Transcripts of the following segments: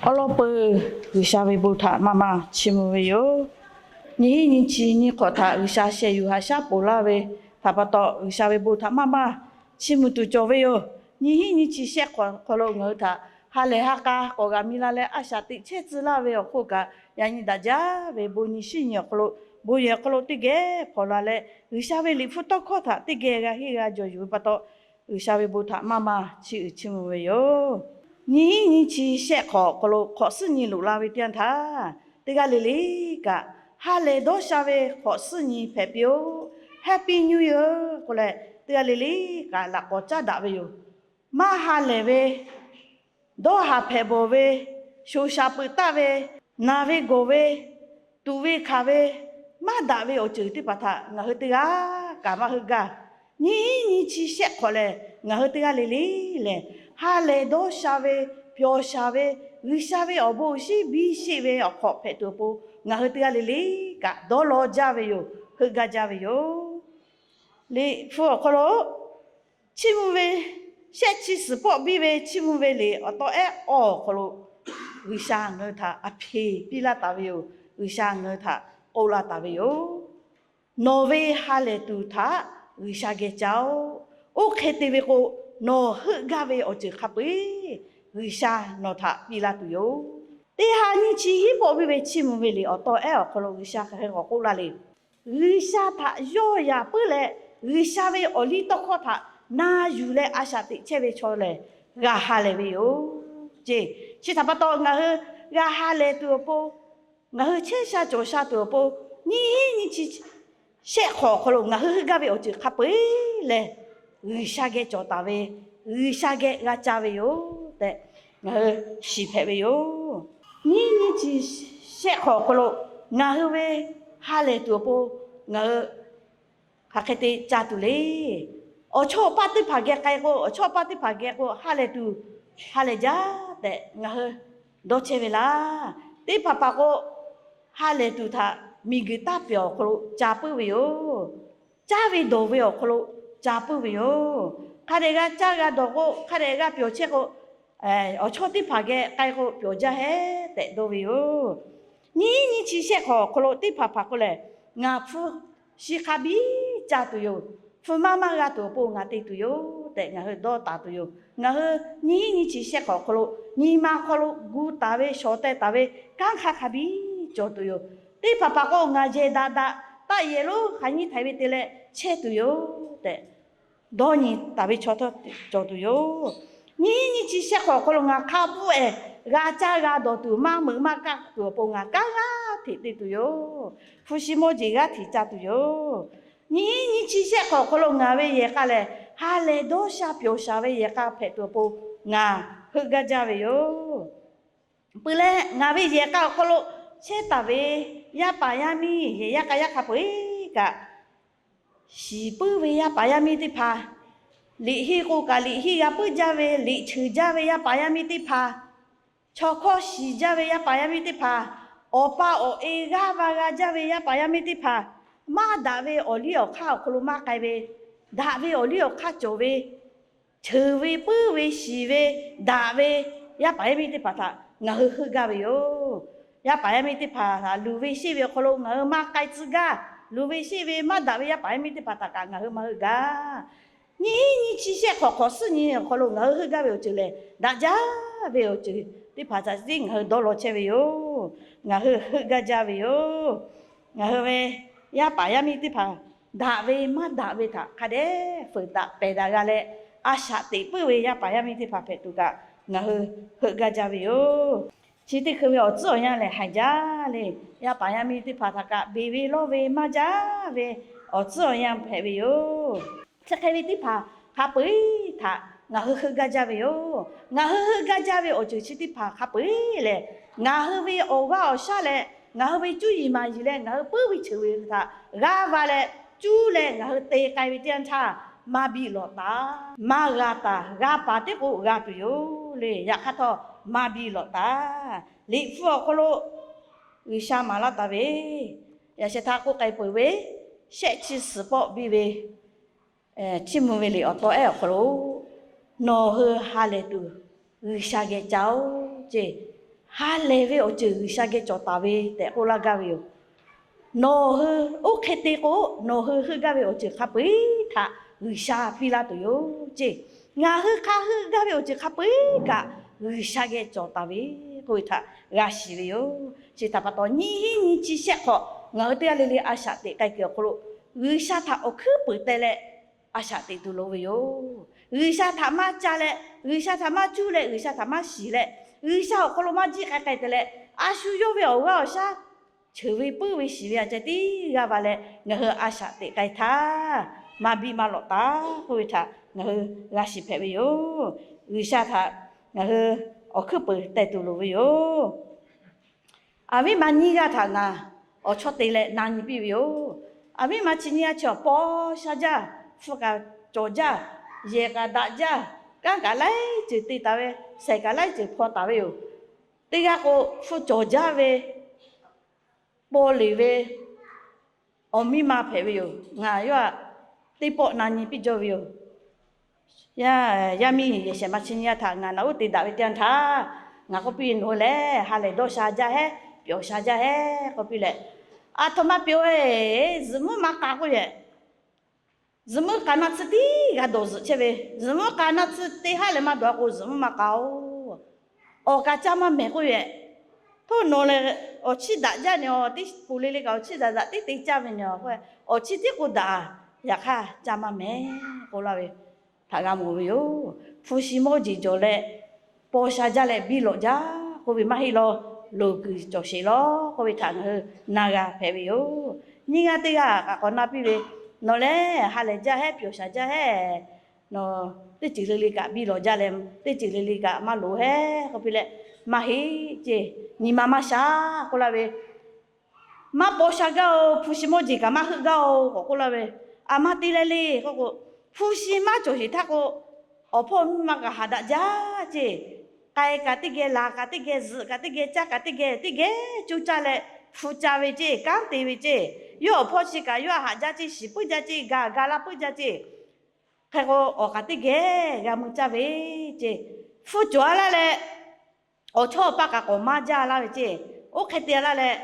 Awˉ lawˉ peuˬ, G'uiˬsha ve bon htaꞈ maˇ maˇ chiˇ mvuh ve yoˬ. Nyiˇ hinˉ nyiˇ chi nyiˇ hk'awꞈ htaꞈ G'uiˬsha shehˍ yuˬ haꞈ shaˉ ponˬ laˇ ve htaꞈ pa taw, G'uiˬsha ve bon htaꞈ maˇ maˇ chiˇ mvuh tuˬ cawˬ ve yoˬ. Nyiˇ hinˉ nyiˇ chi shehˆ hk'awꞈ awˬ hk'aw lo ngaˬ hui htaꞈ ha lehˬ ha k'a k'awꞈ g'a miˇ laˇ leh, a shaꞈ teꞈ chehˇ tcuh laˇ ve awˬ hk'oˆ kaꞈ, yaꞈ nyi daꞈ jaˇ ve bon nyi shiˉ nyi awˬ hk'aw lo, bon yehˬ awˬ hk'aw lo teˇ geh hpawnˬ la leh, G'uiˬsha ve Liꞈ hpu tawˇ hkawˇ htaꞈ teˇ geh g'a henˇ g'a jawˬ yuˬ ve pa taw, G'uiˬsha ve bon htaꞈ maˇ maˇ chiˇ uiˍ chiˇ mvuh ve yoˬ. Nyiˇ hinˉ nyiˇ chi shehˆ hk'awꞈ awˬ hk'aw lo hk'awꞈ suhˉ nyi loꞈ la ve teˇ yanˇ htaˇ, teˇ g'aˇ le le kaꞈ ha lehˬ dawˇ sha ve hk'awꞈ suhˉ nyi hpehꞈ piˇ-oˆ, Happy New Year k'oˆ leh, teˇ g'aˇ le le kaꞈ laꞈ k'awꞈ caˉ daꞈ ve yoˬ. Maˇ ha lehˬ ve, dawˇ haˍ hpehꞈ bawˬ ve, shoˍ shaˍ peuꞈ taˆ ve, naˬ ve gawˬ ve, tuꞈ ve hkanˍ ve, maˇ daꞈ ve awˬ ceuˬ teˇ hpaˍ htaꞈ ngaˬ hui teˇ g'aˇ kaꞈ maˇ heuˆ gaˇ. Nyiˇ hinˉ nyiˇ chi shehˆ hk'awꞈ lehˬ, ngaˬ hui teˇ g'aˇ le le lehˬ, ha lehˬ dawˇ sha ve, pyawˬ shaˍ ve, G'uiˬsha ve awˬ bon awˬ shinˉ biˇ sheˆ ve awˬ hk'awꞈ hpehꞈ tuˬ awˬ pon, ngaˬ hui teˇ g'aˇ le le kaꞈ dawˇ law jaˇ ve yoˬ. Heuˆ gaˇ jaˇ ve yoˬ. Liꞈ hpu awˬ hk'aw lo chiˇ mvuh ve, shehˆ chi suhˍ pawˆ biˇ ve chiˇ mvuh ve liꞈ awˬ taw ehˉ awˬ hk'aw lo, G'uiˬsha ngaˬ hui htaꞈ a hpeꞈ piˇ laˇ taˍ ve yoˬ. G'uiˬsha ngaˬ hui htaꞈ k'oˆ laˇ taˍ ve yoˬ. Nawˬ ve ha lehˬ tuˬ htaꞈ G'uiˬsha geh ca-oˆ. Oˇ hk'e te ve k'o, nawˬ heuˆ gaˇ ve awˬ ceuˬ hk'a peu-eˬ G'uiˬsha nawˬ htaꞈ piˇ laˇ tuˬ yoˬ. Teˇ ha nyiˇ chi hiˉ pawˆ biˇ ve chiˇ mvuh ve liꞈ awˬ taw ehˉ awˬ hk'aw lo G'uiˬsha hk'aˬ hk'e k'awꞈ k'oˆ laˇ le. G'uiˬsha htaꞈ yawˇ yaꞈ puiˉ leh, G'uiˬsha ve awˬ liˇ tawˇ hkawˇ htaꞈ na yuˬ leh a shaꞈ teꞈ chehˇ ve chaw lehˬ, g'a ha lehˬ ve yoˬ ceˇ. Chi htaꞈ pa taw, ngaˬ hui g'a ha lehˬ tuˬ awˬ pon, ngaˬ hui chehˇ sha cawˬ sha tuˬ awˬ pon, nyiˇ hinˉ nyiˇ chi shehˆ hk'awꞈ awˬ hk'aw lo ngaˬ hui heuˆ gaˇ ve awˬ ceuˬ hk'a peu-eˬ lehˬ, G'uiˬsha geh cawˬ taˍ ve, G'uiˬsha geh g'a ca ve yoˬ tehꞈ, ngaˬ hui shiˍ hpehꞈ ve yoˬ. Nyiˇ nyiˇ chi shehˆ hk'awꞈ awˬ hk'aw lo ngaˬ hui ve ha lehˬ tuˬ awˬ pon ngaˬ hui hk'aˬ hk'e te ca tuˬ le. Awˬ chawˇ awˬ paˇ teˇ hpaˍ geh k'ai k'o, awˬ chawˇ awˬ paˇ teˇ hpaˍ geh k'o, ha lehˬ tuˬ, ha lehˬ jaˇ tehꞈ ngaˬ hui dawˇ chehˇ ve laˇ. Teˇ hpaˍ hpaˍ k'o, ha lehˬ tuˬ htaꞈ miˬguiˬ taˇ pyawˬ awˬ hk'aw lo ca puiˉ ve yoˬ. Caˇ ve dawˬ ve awˬ hk'aw lo ca puiˉ ve yoˬ. Hk'a dehꞈ g'a caˇ g'a dawˬ k'o, hk'a dehꞈ g'a pyawˬ chehˇ k'o, awˬ chawˇ teˇ hpaˍ geh k'ai k'o pyawˬ jaˇ hehˉ tehꞈ dawˇ ve yoˬ. Nyiˇ nyiˇ chi shehˆ hk'awꞈ awˬ hk'aw lo teˇ hpaˍ hpaˍ k'oˆ lehˬ, ngaˬ hpu shi hk'a biˇ ca tuˬ yoˬ. Hpu maˇ maˇ g'a tuˬ awˬ pon ngaˬ te tuˬ yoˬ tehꞈ ngaˬ hui dawˇ taˍ tuˬ yoˬ. Ngaˬ hui nyiˇ nyiˇ chi shehˆ hk'awꞈ awˬ hk'aw lo nyi ma hk'aw lo gu taˍ ve shawˍ teh taˍ ve kanˉ hk'aˇ hk'a biˇ cawˬ tuˬ yoˬ. Teˇ hpaˍ hpaˍ k'o, ngaˬ yehˬ daꞈ daꞈ taˆ yehˬ lonˉ hk'aˬ nyiˇ htaiˍ ve te leh chehˇ tuˬ yoˬ tehꞈ dawˇ nyi taˍ ve chaw htawˇ cawˬ tuˬ yoˬ. Nyiˇ nyiˇ chi shehˆ hk'awꞈ awˬ hk'aw lo ngaˬ hk'a bvuhˆ ehˍ g'a caˇ g'a dawˬ tuˬ, maˇ meuꞈ maˇ kaˆ tuˬ awˬ pon ngaˬ kanˉ g'aˇ hteꞈ te tuˬ yoˬ. Hpu shi mawˇ jeˬ g'aˇ hteꞈ ca tuˬ yoˬ. Nyiˇ nyiˇ chi shehˆ hk'awꞈ awˬ hk'aw lo ngaˬ ve yehˬ k'a lehˬ, ha lehˬ dawˇ sha pyawˬ shaˍ ve yehˬ k'a hpehꞈ tuˬ awˬ pon ngaˬ heuˆ gaˇ jaˇ ve yoˬ. Peuˬ leh, ngaˬ ve yehˬ k'a awˬ hk'aw lo chehˇ taˍ ve yaˇ paˍ yaˇ miˇ, yehˬ yaˇ k'a yaˇ hk'a peu-eˬ kaꞈ, shiˍ puiˉ ve yaˇ paˍ yaˇ miˇ teˇ hpaˍ, liꞈ henˇ k'o kaꞈ liꞈ henˇ g'a puiˉ jaˇ ve, liꞈ cheuˬ jaˇ ve yaˇ paˍ yaˇ miˇ teˇ hpaˍ, chaw hkawˇ shiˍ jaˇ ve yaˇ paˍ yaˇ miˇ teˇ hpaˍ, awˬ pa awˬ e g'aˇ va g'a jaˇ ve yaˇ paˍ yaˇ miˇ teˇ hpaˍ, maˇ daꞈ ve awˬ liˇ awˬ hk'aˇ awˬ hk'aw lo maˇ k'ai ve, daꞈ ve awˬ liˇ awˬ hk'aˇ cawˬ ve, cheuˬ ve puiˉ ve shiˍ ve, daꞈ ve yaˇ paˍ yaˇ miˇ teˇ hpaˍ htaꞈ ngaˬ hui heuˆ gaˇ ve yoˬ. Yaˇ paˍ yaˇ miˇ teˇ hpaˍ htaꞈ luˬ ve sheˆ ve awˬ hk'aw lo ngaˬ hui maˇ k'ai tcuh gaˇ. Luˬ ve sheˆ ve maˇ daꞈ ve yaˇ paˍ yaˇ miˇ teˇ hpaˍ htaꞈ kaꞈ ngaˬ hui maˇ heuˆ gaˇ. Nyiˇ nyiˇ chi shehˆ hk'awꞈ hk'awꞈ suhˉ nyi awˬ hk'aw lo ngaˬ hui heuˆ gaˇ ve awˬ ceuˬ lehˬ, daꞈ jaˇ ve awˬ ceuˬ teˇ hpaˍ htaꞈ tiˉ ngaˬ hui dawˇ law chehˇ ve yoˬ. Ngaˬ hui heuˆ gaˇ jaˇ ve yoˬ. Ngaˬ hui ve yaˇ paˍ yaˇ miˇ teˇ hpaˍ daꞈ ve maˇ daꞈ ve htaꞈ hk'a dehꞈ feuˍ daꞈ pehˬ daꞈ g'a leh, a shaꞈ teꞈ puiˉ ve yaˇ paˍ yaˇ miˇ teˇ hpaˍ hpehꞈ tuˬ kaꞈ ngaˬ hui heuˆ gaˇ jaˇ ve yoˬ. Chi teˇ hkui ve awˬ tcuhˉ awˬ yanˇ lehˬ haiˬ jaˇ le. Yaˇ paˍ yaˇ miˇ teˇ hpaˍ htaꞈ kaꞈ beˬ ve lawˇ ve maˇ jaˇ ve awˬ tcuhˉ awˬ yanˇ hpehꞈ ve yoˬ. Chi hk'e ve teˇ hpaˍ hk'a peu-eˬ htaꞈ ngaˬ hui heuˆ gaˇ jaˇ ve yoˬ. Ngaˬ hui heuˆ gaˇ jaˇ ve awˬ ceuˬ chi teˇ hpaˍ hk'a peu-eˬ lehˬ, ngaˬ hui ve awˬ g'aˇ awˬ shaˉ leh ngaˬ hui ve cuˇ yiˍ maˍ yiˍ leh ngaˬ hui puiˉ ve cheuˬ ve htaꞈ g'aˇ va leh cuˇ leh ngaˬ hui te k'ai ve teˇ yanˇ htaˇ, maˇ biˇ lawꞈ taˍ. Maˇ g'a taˍ. G'a paˍ tiˉ k'o g'a tuˬ yoˬ le. Yaꞈ hk'aˇ htawˇ, maˇ biˇ lawꞈ taˍ. Liꞈ hpu awˬ hk'aw lo G'uiˬsha maˍ laˇ taˍ ve, yaꞈ sheh htaˇ k'oˆ k'ai peuˬ ve, shehˆ chi suhˍ pawˆ biˇ ve chiˇ mvuh ve liꞈ awˬ taw ehˉ awˬ hk'aw lo, nawˬ hui ha lehˬ tuˬ G'uiˬsha geh ca-oˬ ceˇ. ha lehˬ ve awˬ ceuˬ G'uiˬsha geh cawˬ taˍ ve tehꞈ k'oˆ laˇ gaˇ ve yoˬ. Nawˬ hui oˇ hk'e te k'o, nawˬ hui heuˆ gaˇ ve awˬ ceuˬ hk'a peu-eˬ htaꞈ G'uiˬsha piˇ laˇ tuˬ yoˬ ceˇ. Ngaˬ hui hk'a heuˆ gaˇ ve awˬ ceuˬ hk'a peu-eˬ kaꞈ G'uiˬsha geh cawˬ taˍ ve k'oˆ ve htaꞈ g'a shiˍ ve yoˬ. Chi htaꞈ pa taw, nyiˇ hinˉ nyiˇ chi shehˆ hk'awꞈ ngaˬ hui teˇ g'aˇ le le a shaꞈ teꞈ k'ai kuiˬ awˬ hk'aw lo G'uiˬsha htaꞈ awˬ hkuiˉ puiˍ teh leh a shaꞈ teꞈ tuˬ loˍ ve yoˬ. G'uiˬsha htaꞈ maˇ ca leh, G'uiˬsha htaꞈ maˇ cuˇ leh, G'uiˬsha htaꞈ maˇ shiˍ leh, G'uiˬsha awˬ hk'aw lo maˇ jiˆ k'ai k'ai te leh, a shu yawˇ ve awˬ g'aˇ awˬ shaˉ cheuˬ ve puiˉ ve shiˍ ve a ceh tiˉ g'a va leh, ngaˬ hui a shaꞈ teꞈ k'ai htaˇ, maˇ biˇ maˇ lawꞈ taˍ k'oˆ ve htaꞈ ngaˬ hui g'a shiˍ hpehꞈ ve yoˬ. G'uiˬsha htaꞈ ngaˬ hui awˬ hkuiˉ puiˍ teh tuˬ loˍ ve yoˬ. Aˬ viˉ ma nyiˇ g'aˇ htaꞈ ngaˬ awˬ chawˇ te leh na nyi piˇ ve yoˬ. Aˬ viˉ ma chi nyiˇ g'aˇ chi awˬ paw sha jaˇ, hpu kaꞈ cawˬ jaˇ, yehˬ kaꞈ daꞈ jaˇ, kanˉ kaꞈ laiˉ ceuˬ te taˍ ve, shehˍ kaꞈ laiˉ ceuˬ hpaw taˍ ve yoˬ. Teˇ g'aˇ k'o, hpu cawˬ jaˇ ve, paw leˬ ve awˬ miˇ ma hpehꞈ ve yoˬ. Ngaˬ yawˇ aꞈ teˇ pawˆ na nyi piˇ jaw ve yoˬ. Yaˇ miˇ yehˬ shehˍ ma chi nyiˇ g'aˇ htaꞈ ngaˬ naꞈ uˉ te daꞈ ve teˇ yanˇ htaˇ, ngaˬ k'oˆ piˇ, Nawˬ hui lehˬ ha lehˬ dawˇ sha jaˇ hehˉ, pyawˬ sha jaˇ hehˉ k'oˆ piˇ leh, aˬ htoꞈ ma pyawˬ eˬ, zuhꞈ mvuhˇ maˇ k'a k'oˆ yehˬ. Zuhꞈ mvuhˇ k'a naˆ tsuhˇ tiˉ g'a dawˬ zuhꞈ chehˇ ve, zuhꞈ mvuhˇ k'a naˆ tsuhˇ teˇ haˉ leh maˇ dawˬ a k'o zuhꞈ mvuhˇ maˇ k'a-oˬ. Awˬ kaꞈ caˇ maˇ mehˍ k'oˆ yehˬ. Htoˇ nawˬ lehˬ awˬ chiˇ daꞈ jaˇ nyi-oˬ, teˇ poˬ le le kaꞈ awˬ chiˇ daꞈ daꞈ tiˉ te caˇ ve nyi-oˬ k'o, awˬ chiˇ tiˉ k'o daꞈ, yaꞈ hk'aˇ caˇ maˇ mehˍ k'oˆ laˇ ve htaꞈ g'a mawˬ ve yoˬ. Hpu shi mawˇ jeˬ cawˬ leh, paw sha jaˇ leh biˇ lawꞈ jaˇ k'oˆ ve maˇ heˆ law, loˍ kuiˬ cawˬ sheˍ law k'oˆ ve htaꞈ ngaˬ hui na g'a hpehꞈ ve yoˬ. Nyiˇ g'aˇ teˇ g'aˇ kaꞈ k'awꞈ na piˇ ve, Nawˬ lehˬ ha lehˬ jaˇ hehˉ, pyawˬ sha jaˇ hehˉ. Nawˬ teˇ ceuˬ le le kaꞈ biˇ lawꞈ jaˇ leh, teˇ ceuˬ le le kaꞈ maˇ loˍ hehˉ k'oˆ piˇ leh, maˇ heˆ ceˇ, nyi ma maˇ sha k'oˆ laˇ ve, maˇ paw sha gaˇ-oˬ, hpu shi mawˇ jeˬ kaꞈ maˇ heuˆ gaˇ-oˬ k'awꞈ k'oˆ laˇ ve, aˬ ma te leh le k'oˆ k'o, hpu shi maˇ cawˬ sheˍ htaˇ k'o, awˬ hpawˇ miˇ ma kaꞈ haꞈ daꞈ jaˇ ceˇ. K'ai kaꞈ teˇ geh, laˬ kaꞈ teˇ geh, zuhꞈ kaꞈ teˇ geh, caˇ kaꞈ teˇ geh, teˇ geh cuˇ caˇ leh hpu ca ve ceˇ, kanˉ te ve ceˇ. Yawˇ awˬ hpawˇ chi kaꞈ yawˇ haꞈ jaˇ ceˇ, shiˍ puiˉ jaˇ ceˇ, gaˬ gaˬ la puiˉ jaˇ ceˇ. Hk'e k'o, awˬ kaꞈ teˇ geh g'a mui caˇ ve ceˇ. Hpu cawˬ a laˇ leh, awˬ chawˇ awˬ paˇ kaꞈ k'awꞈ maˇ jaˇ laˇ ve ceˇ. Oˇ hk'e te laˇ leh,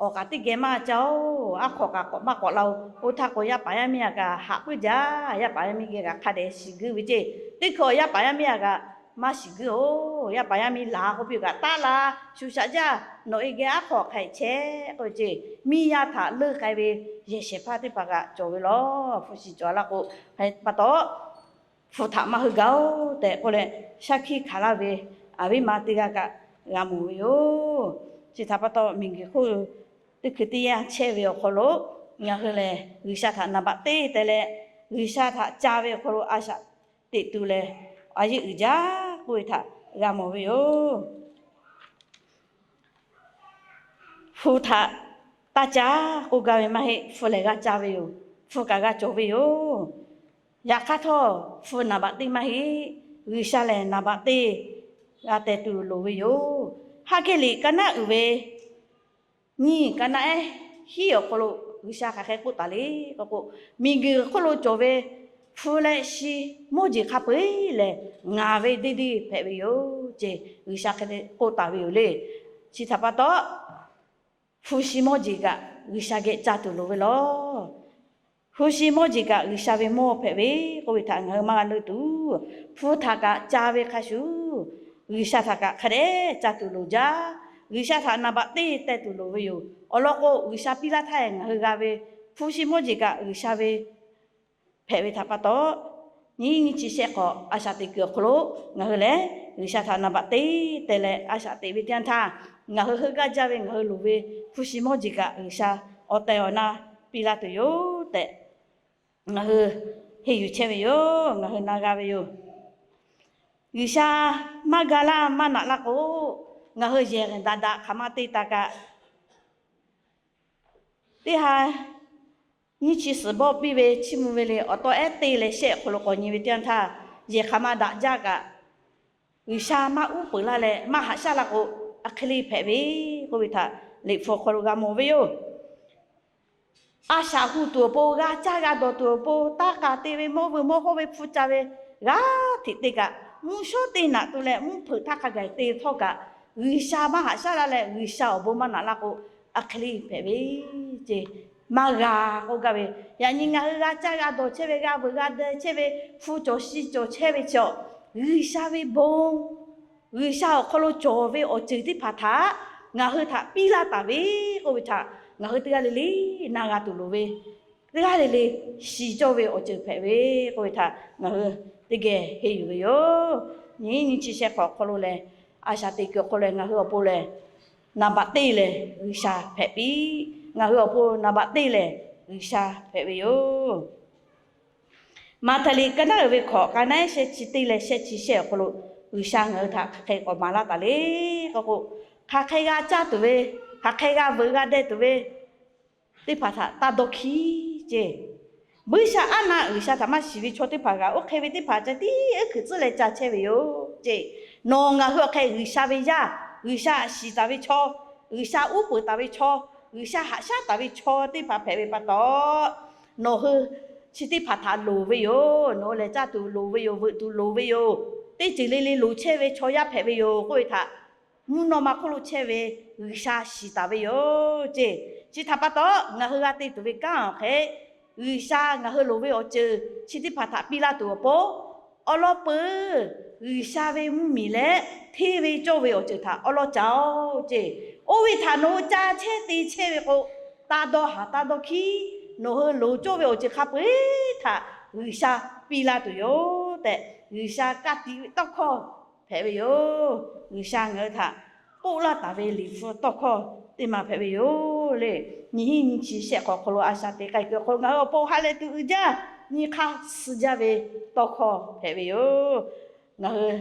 awˬ kaꞈ teˇ geh maˇ caˇ-oˬ. Aˉ hk'awꞈ kaꞈ k'awꞈ maˇ k'awꞈ la-oˬ. Oˇ htaˇ k'o, yaˇ paˍ yaˇ miˇ a kaꞈ haꞈ puiˉ jaˇ. Yaˇ paˍ yaˇ miˇ geh kaꞈ hk'a dehꞈ shiˍ guiˇ ve ceˇ. Teˇ hkui yaˇ paˍ yaˇ miˇ a kaꞈ maˇ shiˍ guiˇ-oˬ. Yaˇ paˍ yaˇ miˇ laˬ k'oˆ piˇ kaꞈ, Taˇ la, shu shaꞈ jaˇ, nawˬ e geh aˉ hk'awꞈ hk'a-eꞈ chehˇ k'oˆ ve ceˇ. Miˇ yaˇ htaꞈ leuˆ k'ai ve yehˬ shehˍ hpaˇ teˇ hpaˍ kaꞈ cawˬ ve law. Hpu shi cawˬ a laˇ k'o, pa taw, hpu htaꞈ maˇ heuˆ gaˇ-oˬ tehꞈ k'oˆ leh, shaˉ hkiˆ hkanˍ laˇ ve aˬ viˉ ma teˇ g'aˇ kaꞈ g'a mawˬ ve yoˬ. Chi htaꞈ pa taw, miˬguiˬ hk'oˆ teˇ hkui teˇ yanˇ chehˇ ve awˬ hk'aw lo, ngaˬ hui lehˬ G'uiˬsha htaꞈ naˍ baꞈ teˇ teh leh, G'uiˬsha htaꞈ ca ve awˬ hk'aw lo a shaꞈ teꞈ tuˬ lehˬ, a yeˇ uiˍ jaˇ k'oˆ ve htaꞈ g'a mawˬ ve yoˬ. Hpu htaꞈ taˇ caˇ k'oˆ gaˇ ve maˇ heˆ. Hpu lehˬ g'a ca ve yoˬ. Hpu kaꞈ g'a cawˬ ve yoˬ. Yaꞈ hk'aˇ htawˇ, hpu naˍ baꞈ teˇ maˇ heˆ. G'uiˬsha lehˬ naˍ baꞈ teˇ g'a teh tuˬ loˍ ve yoˬ. Haˇ kehˉ liꞈ ka naˆ uiˍ ve nyiˇ ka naˆ ehˉ hiˉ awˬ hk'aw lo G'uiˬsha hk'aˬ hk'e k'oˆ taˍ le k'oˆ k'o, miˬguiˬ hk'oˆ lo cawˬ ve hpu leh shi mawˇ jeˬ hk'a peu-eˬ lehˬ, ngaˬ ve deˇ deˇ hpehꞈ ve yoˬ ceˇ, G'uiˬsha hk'e te k'oˆ taˍ ve yoˬ le. Chi htaꞈ pa taw, hpu shi mawˇ jeˬ kaꞈ G'uiˬsha geh ca tuˬ loˍ ve law. Hpu shi mawˇ jeˬ kaꞈ G'uiˬsha ve mawˇ hpehꞈ ve k'oˆ ve htaꞈ ngaˬ hui maˇ g'a leuˆ tuˬ, hpu htaꞈ kaꞈ ca ve hk'a shuˍ, G'uiˬsha htaꞈ kaꞈ hk'a dehꞈ ca tuˬ loˍ jaˇ. G'uiˬsha htaꞈ naˍ baꞈ teˇ teh tuˬ loˍ ve yoˬ. Awˬ lawn k'o, G'uiˬsha piˇ laˇ htaˇ ngaˬ hui g'a ve hpu shi mawˇ jeˬ kaꞈ G'uiˬsha ve hpehꞈ ve htaꞈ pa taw, nyiˇ nyiˇ chi shehˆ hk'awꞈ a shaꞈ teꞈ kuiˬ awˬ hk'aw lo ngaˬ hui lehˬ G'uiˬsha htaꞈ naˍ baꞈ teˇ teh leh a shaꞈ teꞈ ve teˇ yanˇ htaˇ, ngaˬ hui heuˆ gaˇ jaˇ ve ngaˬ hui loˍ ve hpu shi mawˇ jeˬ kaꞈ G'uiˬsha awˬ tehˬ awˬ na piˇ laˇ tuˬ yoˬ tehꞈ, ngaˬ hui henˇ yuˬ chehˇ ve yoˬ. Ngaˬ hui na g'a ve yoˬ. G'uiˬsha maˇ ga laˇ maˇ naꞈ laˇ k'o, ngaˬ hui yehˬ daꞈ daꞈ hk'aˬ ma te taˍ kaꞈ, teˇ ha nyiˇ chi suhˍ bawˆ piˇ ve chiˇ mvuh ve le awˬ taw ehˉ te leh shehˆ awˬ hk'aw lo k'awꞈ nyi ve teˇ yanˇ htaˇ, yehˬ hk'aˬ ma daꞈ jaˇ kaꞈ, G'uiˬsha maˇ uˉ peunˍ laˇ leh maˇ haꞈ shaˉ laˇ k'o, a hk'e le hpehꞈ ve k'oˆ ve htaꞈ liꞈ hpu awˬ hk'aw lo g'a mawˬ ve yoˬ. A shaꞈ hu tuˬ awˬ pon, g'a caˇ g'a dawˬ tuˬ awˬ pon, taˇ k'a te ve, mawˇ veuˬ mawˇ hawˇ ve, hpu ca ve, g'aˇ hteꞈ te kaꞈ, mvuhˇ shawˉ teˇ naꞈ tu leh mvuhˇ hpeuꞈ htaˇ hk'a gaˬ te htawˇ kaꞈ, G'uiˬsha maˇ haꞈ shaˉ laˇ leh G'uiˬsha awˬ bon maˇ naꞈ laˇ k'o, a hk'e le hpehꞈ ve ceˇ. Maˇ g'a k'oˆ gaˇ ve, yaꞈ nyi ngaˬ hui g'a caˇ g'a dawˬ chehˇ ve, g'a veuꞈ g'a deh chehˇ ve, hpu cawˬ shi cawˬ chehˇ ve chi awˬ, G'uiˬsha ve bon, G'uiˬsha awˬ hk'aw lo cawˬ ve awˬ ceuˬ teˇ hpaˍ htaꞈ ngaˬ hui htaꞈ piˇ laˇ taˍ ve k'oˆ ve htaꞈ ngaˬ hui teˇ g'aˇ le le na g'a tuˬ loˍ ve, teˇ g'aˇ le le shiˍ cawˇ ve awˬ ceuˬ hpehꞈ ve k'oˆ ve htaꞈ ngaˬ hui teˇ geh henˇ yuˬ ve yoˬ. Nyi nyi chi shehˆ hk'awꞈ awˬ hk'aw lo lehˬ, a shaˍ teꞈ kuiˬ awˬ hk'aw lo lehˬ, ngaˬ hui awˬ pon lehˬ, naˍ baꞈ teˇ lehˬ G'uiˬsha hpehꞈ piˇ. Ngaˬ hui awˬ pon naˍ baꞈ teˇ lehˬ G'uiˬsha hpehꞈ ve yoˬ. Maꞈhtehˍ liꞈ ka naˉ uiˍ ve hkawꞈ, ka naˉ shehˆ chi teˇ leh shehˆ chi shehˆ awˬ hk'aw lo, G'uiˬsha ngaˬ hui htaꞈ hk'aˬ hk'e k'awꞈ maˍ laˇ taˍ le k'oˆ k'o, hk'aˬ hk'e g'a caˇ tuˬ ve, hk'aˬ hk'e g'a veuꞈ g'a deh tuˬ ve teˇ hpaˍ htaꞈ taˇ dawˇ hkiˉ ceˇ. Buiˇshaˆaˉnaˆ G'uiˬsha htaꞈ maˇ shiˍ ve chaw teˇ hpaˍ kaꞈ, oˇ hk'e ve teˇ hpaˍ ca tiˉ uˉ hkuiꞈ tcuhˉ leh ca chehˇ ve yoˬ ceˇ. Nawˬ ngaˬ hui awˬ hk'e G'uiˬsha ve yaˇ, G'uiˬsha shiˍ taˍ ve chaw, G'uiˬsha uˉ peunˍ taˍ ve chaw, G'uiˬsha haꞈ shaˉ taˍ ve chaw teˇ hpaˍ hpehꞈ ve pa taw, nawˬ hui chi teˇ hpaˍ htaꞈ loˍ ve yoˬ. Nawˬ hui lehˬ caˇ tuˬ loˍ ve yoˬ, veuꞈ tuˬ loˍ ve yoˬ. Teˇ ceuˬ le le loˍ chehˇ ve chaw yaˇ hpehꞈ ve yoˬ k'oˆ ve htaꞈ mvuhˇ naw ma hk'oˆ lo chehˇ ve G'uiˬsha shiˍ taˍ ve yoˬ ceˇ. Chi htaꞈ pa taw, ngaˬ hui g'a te tuˬ ve kanˉ awˬ hk'e, G'uiˬsha ngaˬ hui loˍ ve awˬ ceuˬ chi teˇ hpaˍ htaꞈ piˇ laˇ tuˬ awˬ pon, awˉ lawˉ peuˬ G'uiˬsha ve mvuhˇmiˬ leh hteˇ ve cawˇ ve awˬ ceuˬ htaꞈ awˉ lawˉ ca-oˆ ceˇ. Oˇ ve htaꞈ nawˬ hui ca chehˇ te chehˇ ve k'o, taˇ dawˇ haˍ taˇ dawˇ hkiˉ. Nawˬ hui loˍ cawˇ ve awˬ ceuˬ hk'a peu-eˬ htaꞈ G'uiˬsha piˇ laˇ tuˬ yoˬ tehꞈ, G'uiˬsha ka tiꞈ ve tawˇ hkawˇ hpehꞈ ve yoˬ. G'uiˬsha ngaˬ hui htaꞈ k'oˆ laˇ taˍ ve Liꞈ hpu tawˇ hkawˇ teˇ ma hpehꞈ ve yoˬ le. Nyi hiˉ nyi chi shehˆ hk'awꞈ awˬ hk'aw lo a shaˍ teꞈ k'ai kuiˬ awˬ hk'aw lo ngaˬ hui awˬ pon ha lehˬ tuˬ uiˍ jaˇ, nyi hk'aˇ suh jaˇ ve tawˇ hkawˇ hpehꞈ ve yoˬ. Ngaˬ hui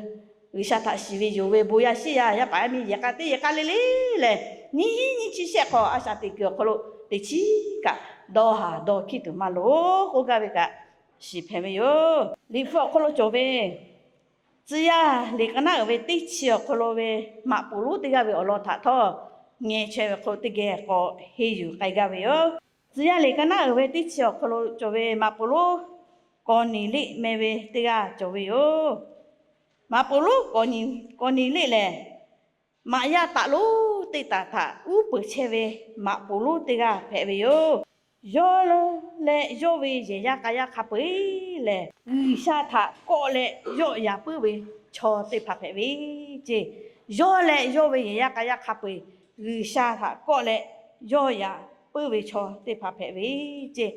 G'uiˬsha htaꞈ shiˍ ve yonˍ ve bon yaˇ shiˉ yaˇ, yaˇ paˍ yaˇ miˇ yehˬ k'a teˇ yehˬ k'a le le lehˬ, nyi hiˉ nyi chi shehˆ hk'awꞈ a shaˍ teꞈ kuiˬ awˬ hk'aw lo teˇ chiˉ kaꞈ dawˇ haˍ dawˇ hkiˉ tuˬ maˇ loˍ k'oˆ gaˇ ve kaꞈ shiˍ hpehꞈ ve yoˬ. Liꞈ hpu awˬ hk'aw lo cawˬ ve Tcuh yaˇ liꞈ ka naˉ uiˍ ve teˇ chi awˬ hk'aw lo ve maꞈ poˍ lonˉ teˇ g'aˇ ve awˬ lawn htaꞈ htawˇ ngeh chaweh ve hk'aw lo teˇ geh k'awꞈ henˇ yuˬ k'ai gaˇ ve yoˬ. Tcuh yaˇ liꞈ ka naˉ uiˍ ve teˇ chi awˬ hk'aw lo cawˬ ve maꞈ poˍ lonˉ Kawˍneˍliˆ meh ve teˇ g'aˇ cawˬ ve yoˬ. Maꞈ poˍ lonˉ Kawˍneˍliˆ lehˬ, maꞈ yaˇ taꞈ lonˉ teˇ taˍ htaꞈ uˉ peunˍ chehˇ ve maꞈ poˍ lonˉ teˇ g'aˇ hpehꞈ ve yoˬ. Yawˇ leh yawˇ ve yehˬ yaˇ k'a yaˇ hk'a peu-eˬ lehˬ, G'uiˬsha htaꞈ kawˆ leh yawˆ yaꞈ puiˉ ve chaw teˇ hpaˍ hpehꞈ ve ceˇ. Yawˇ leh yawˇ ve yehˬ yaˇ k'a yaˇ hk'a peu-eˬ G'uiˬsha htaꞈ kawˆ leh yawˆ yaꞈ puiˉ ve chaw teˇ hpaˍ hpehꞈ ve ceˇ.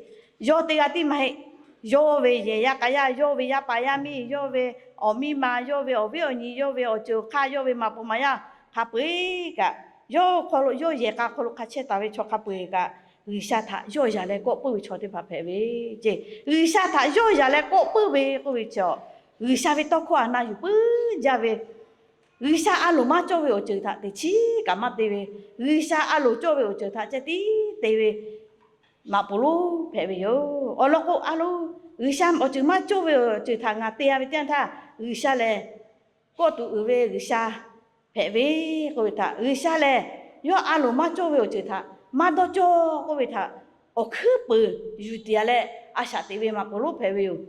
Yawˇ teˇ g'aˇ tiˉ maˇ heˆ. Yawˇ ve yehˬ yaˇ k'a yaˇ, yawˇ ve yaˇ paˍ yaˇ miˇ, yawˇ ve awˬ miˇ ma, yawˇ ve awˬ viˉ awˬ nyi, yawˇ ve awˬ ceuˬ awˬ hk'aˇ, yawˇ ve maꞈ poˍ maꞈ yaˇ hk'a peu-eˬ kaꞈ, yawˇ hk'aw lo, yawˇ yehˬ k'a hk'aw lo hk'a chehˇ taˍ ve chaw hk'a peu-eˬ kaꞈ, G'uiˬsha htaꞈ yawˆ yaꞈ leh kawˆ puiˉ ve chaw teˇ hpaˍ hpehꞈ ve ceˇ. G'uiˬsha htaꞈ yawˆ yaꞈ leh kawˆ puiˉ ve k'oˆ ve chi, G'uiˬsha ve tawˇ hkawˇ htaꞈ na yuˬ puiˉ jaˇ ve, G'uiˬsha a loˍ maˇ cawˇ ve awˬ ceuˬ htaꞈ teˇ chiˉ kaꞈ maˇ te ve, G'uiˬsha a loˍ cawˇ ve awˬ ceuˬ htaꞈ ceh tiˉ te ve maꞈ poˍ lonˉ hpehꞈ ve yoˬ. Awˬ lawn k'o, a lo, G'uiˬsha awˬ ceuˬ maˇ cawˇ ve awˬ ceuˬ htaꞈ ngaˬ te-a ve teˇ yanˇ htaˇ, G'uiˬsha lehˬ kawˆ tuˬ uiˍ ve G'uiˬsha hpehꞈ ve k'oˆ ve htaꞈ, G'uiˬsha lehˬ yawˇ a loˍ maˇ cawˇ ve awˬ ceuˬ htaꞈ maˇ dawˇ cawˇ k'oˆ ve htaꞈ awˬ hkuiˉ peuˬ yuˬ tiˍ-a leh a shaꞈ teꞈ ve maꞈ poˍ lonˉ hpehꞈ ve yoˬ.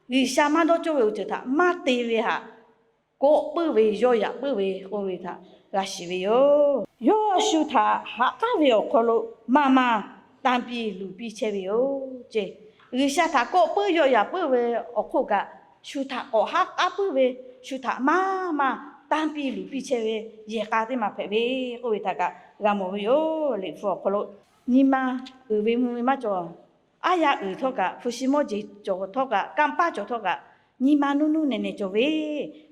G'uiˬsha maˇ dawˇ cawˇ ve awˬ ceuˬ htaꞈ maˇ te ve htaꞈ kawˆ puiˉ ve, yawˆ yaꞈ puiˉ ve k'oˆ ve htaꞈ g'a shiˍ ve yoˬ. Yawˇ shu htaꞈ ha k'aˉ ve awˬ hk'aw lo maˇ maˇ tanˇ piˇ luˬ piˇ chehˇ ve yoˬ ceˇ. G'uiˬsha htaꞈ kawˆ puiˉ yawˆ yaꞈ puiˉ ve awˬ hk'oˆ kaꞈ, shu htaꞈ k'awꞈ ha k'aˉ puiˉ ve, shu htaꞈ maˇ maˇ tanˇ piˇ luˬ piˇ chehˇ ve yehˬ k'a teˇ ma hpehꞈ ve k'oˆ ve htaꞈ kaꞈ g'a mawˬ ve yoˬ. Liꞈ hpu awˬ hk'aw lo nyi ma uiˍ ve mvuh ve maˇ cawˬ. Aˉ yaˇ uiˍ htawˇ kaꞈ, hpu shi mawˇ jeˬ cawˬ htawˇ kaꞈ, kanˇ paˇ cawˬ htawˇ kaꞈ, nyi ma nuˇ nuˇ nehˬ nehˬ cawˬ ve,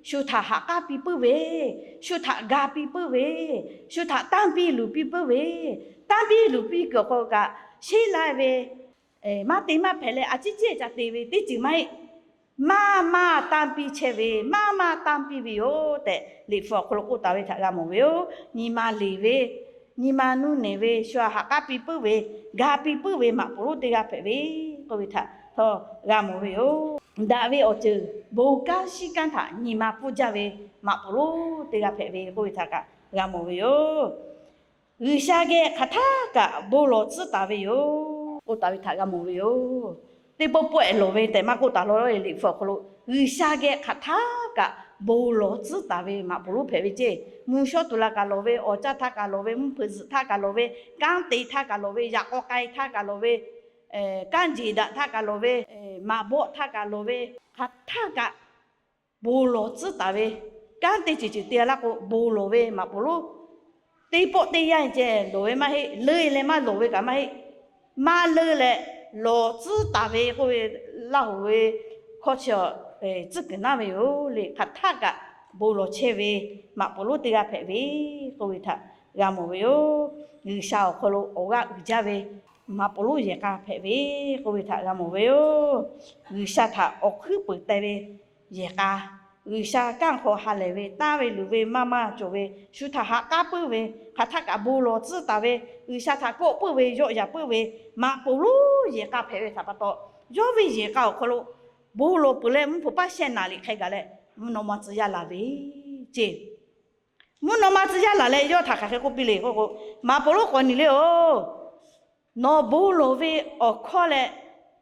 shu htaꞈ ha k'aˉ piˇ puiˉ ve, shu htaꞈ ga piˇ puiˉ ve, shu htaꞈ tanˇ piˇ luˬ piˇ puiˉ ve, tanˇ piˇ luˬ piˇ kuiˬ awˬ hk'aw lo kaꞈ, sheˉ lai ve maˇ te maˇ hpehꞈ leh a ciˉ ciˉ ca te ve teˇ ceuˬ maˇ heˆ. Maˇ maˇ tanˇ piˇ chehˇ ve, maˇ maˇ tanˇ piˇ ve yoˬ tehꞈ, Liꞈ hpu awˬ hk'aw lo k'oˆ taˍ ve htaꞈ g'a mawˬ ve yoˬ. Nyi ma leˬ ve, nyi ma nuˇ nehˬ ve, shu htaꞈ ha k'aˉ piˇ puiˉ ve, ga piˇ puiˉ ve maꞈ poˍ lonˉ teˇ g'aˇ hpehꞈ ve k'oˆ ve htaꞈ htawˇ g'a mawˬ ve yoˬ. Daꞈ ve awˬ ceuˬ bon kanˉ shiˉ kanˉ htaꞈ nyi ma pfuhˇ jaˇ ve maꞈ poˍ lonˉ teˇ g'aˇ hpehꞈ ve k'oˆ ve htaꞈ kaꞈ g'a mawˬ ve yoˬ. G'uiˬsha geh hk'aˬ htaˇ kaꞈ bon lawˬ tcuhˉ taˍ ve yoˬ k'oˆ taˍ ve htaꞈ g'a mawˬ ve yoˬ. Teˇ pawˆ pawehˇ lawˬ ve tehꞈ maˇ k'oˆ taˍ law, Liꞈ hpu awˬ hk'aw lo G'uiˬsha geh hk'aˬ htaˇ kaꞈ bon lawˬ tcuhˉ taˍ ve maꞈ poˍ lonˉ hpehꞈ ve ceˇ. Mvuhˇ shawˉ tu la kaꞈ lawˬ ve, awˬ caˇ htaˇ kaꞈ lawˬ ve, mvuhˇ hpeuꞈ zuhꞈ htaˇ kaꞈ lawˬ ve, kanˉ te htaˇ kaꞈ lawˬ ve, yaꞈ k'aw k'ai htaˇ kaꞈ lawˬ ve, kanˉ jeˬ daꞈ htaˇ kaꞈ lawˬ ve, maꞈ bawˆ htaˇ kaꞈ lawˬ ve, hk'aˬ htaˇ kaꞈ bon lawˬ tcuhˉ taˍ ve, kanˉ te ceuˬ ceuˬ te a laˇ k'o bon lawˬ ve maꞈ poˍ lonˉ teˇ pawˆ teˇ yanˇ ceh lawˬ ve maˇ heˆ, leuˆ leh maˇ lawˬ ve kaꞈ maˇ heˆ, maˇ leuˆ leh lawˬ tcuhˉ taˍ ve k'oˆ ve, Laˇ hoꞈ ve hkawˇ chi tcuhˉ kuiˬ naˉ ve yoˬ le. Hk'aˬ htaˇ kaꞈ bon lawˬ chehˇ ve maꞈ poˍ lonˉ teˇ g'aˇ hpehꞈ ve k'oˆ ve htaꞈ g'a mawˬ ve yoˬ. G'uiˬsha awˬ hk'aw lo awˬ g'aˇ uiˍ jaˇ ve maꞈ poˍ lonˉ yehˬ k'a hpehꞈ ve k'oˆ ve htaꞈ g'a mawˬ ve yoˬ. G'uiˬsha htaꞈ awˬ hkuiˉ puiˍ te ve yehˬ k'a, G'uiˬsha kanˇ hk'aw ha lehˬ ve, tanˇ ve luˬ ve, maˇ maˇ cawˬ ve, shu htaꞈ ha k'aˉ puiˉ ve, hk'aˬ htaˇ kaꞈ bon lawˬ tcuhˉ taˍ ve, G'uiˬsha htaꞈ kawˆ puiˉ ve, yawˆ yaꞈ puiˉ ve maꞈ poˍ lonˉ yehˬ k'a hpehꞈ ve htaꞈ pa taw, yawˇ ve yehˬ k'a awˬ hk'aw lo bon lawˬ peuˬ leh mvuhˇ hpeuꞈ paˇ shehˆ naˍ liꞈ hk'e gaˬ leh, mvuhˇ naw ma tcuh yaˇ laˬ ve ceˇ. Mvuhˇ naw ma tcuh yaˇ laˬ leh yawˇ htaꞈ hk'aˬ hk'e k'oˆ piˇ le k'o k'o, Maꞈ poˍ lonˉ Kawˍneˍliˆ-oˬ, nawˬ bon lawˬ ve awˬ hkawˇ leh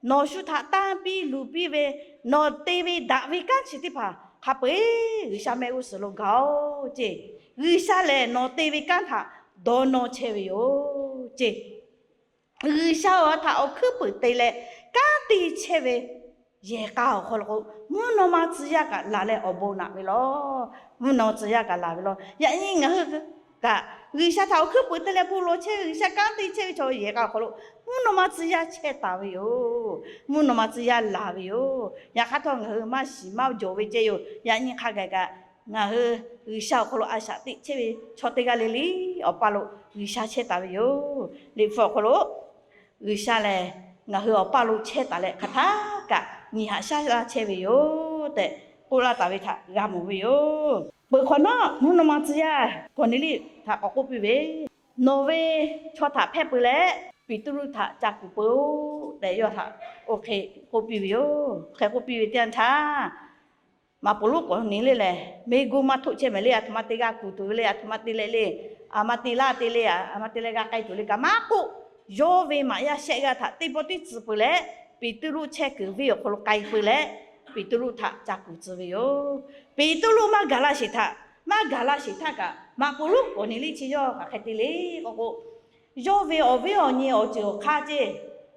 nawˬ shu htaꞈ tanˇ piˇ luˬ piˇ ve, nawˬ te ve daꞈ ve kanˉ chi teˇ hpaˍ hk'a peu-eˬ G'uiˬsha mehˆ g'uˇ suhˍ lo gaˬ-oˬ ceˇ. G'uiˬsha lehˬ nawˬ te ve kanˉ htaꞈ dawˇ nawˇ chehˇ ve yoˬ ceˇ. G'uiˬsha awˬ htaꞈ awˬ hkuiˉ puiˍ te leh kanˉ te chehˇ ve yehˬ k'a awˬ hk'aw lo k'o, mvuhˇ naw ma tcuh yaˇ kaꞈ laˬ leh awˬ bon naꞈ ve law. Mvuhˇ naw tcuh yaˇ kaꞈ laˬ ve law. Yaꞈ nyi ngaˬ hui kaꞈ G'uiˬsha htaꞈ awˬ hkuiˉ puiˍ te leh bon lawˬ chehˇ ve, G'uiˬsha kanˉ te chehˇ ve chaw yehˬ k'a awˬ hk'aw lo mvuhˇ naw ma tcuh yaˇ chehˇ taˍ ve yoˬ. Mvuhˇ naw ma tcuh yaˇ laˬ ve yoˬ. Yaꞈ hk'aˇ htawˇ ngaˬ hui maˇ shiˍ maˇ jawˬ ve ceˇ yoˬ. Yaꞈ nyi hk'a gaˬ kaꞈ ngaˬ hui G'uiˬsha awˬ hk'aw lo a shaꞈ teꞈ chehˇ ve chaw teˇ g'aˇ le le awˬ paˇ lo G'uiˬsha chehˇ taˍ ve yoˬ. Liꞈ hpu awˬ hk'aw lo G'uiˬsha lehˬ ngaˬ hui awˬ paˇ lo chehˇ taˍ leh hk'aˬ htaˇ kaꞈ nyi haꞈ shaˉ laˇ chehˇ ve yoˬ tehꞈ k'oˆ laˇ taˍ ve htaꞈ g'a mawˬ ve yoˬ. Peuˬ hk'awꞈ nawˉ mvuhˇ naw ma tcuh yaˇ Kawˍneˍliˆ htaꞈ k'awꞈ k'oˆ piˇ ve, Nawˬ ve chaw htaꞈ hpehˇ peu leh Peˍtruˆ htaꞈ ca kuˬ peuˬ-oˆ tehꞈ yawˇ htaꞈ oˇ hk'e k'oˆ piˇ ve yoˬ. Hk'e k'oˆ piˇ ve teˇ yanˇ htaˇ, Maꞈ poˍ lonˉ Kawˍneˍliˆ lehˬ, mehˆ gu maˇ htoˆ chehˇ mehˍ le, aˬ htoꞈ ma te g'a kuˬ tuˬ ve le, aˬ htoꞈ ma te leh le, aˬ ma te laˇ te le, aˬ ma te leh g'a k'ai tuˬ le kaꞈ maˇ k'oˆ, yawˇ ve maꞈ yaˇ shehˆ g'aˇ htaꞈ teˇ pawˆ tiˉ tcuh peuˬ leh, Peˍtruˆ chehˇ kuiˬ venˇ awˬ hk'aw lo k'ai peuˬ leh, Peˍtruˆ htaꞈ ca kuˬ tcuh ve yoˬ. Peˍtruˆ maˇ gaˬ la sheˍ htaˇ, maˇ gaˬ la sheˍ htaˇ kaꞈ Maꞈ poˍ lonˉ Kawˍneˍliˆ chi yawˇ hk'aˬ hk'e te le k'o k'o, yawˇ ve awˬ viˉ awˬ nyi awˬ ceuˬ awˬ hk'aˇ ceˇ,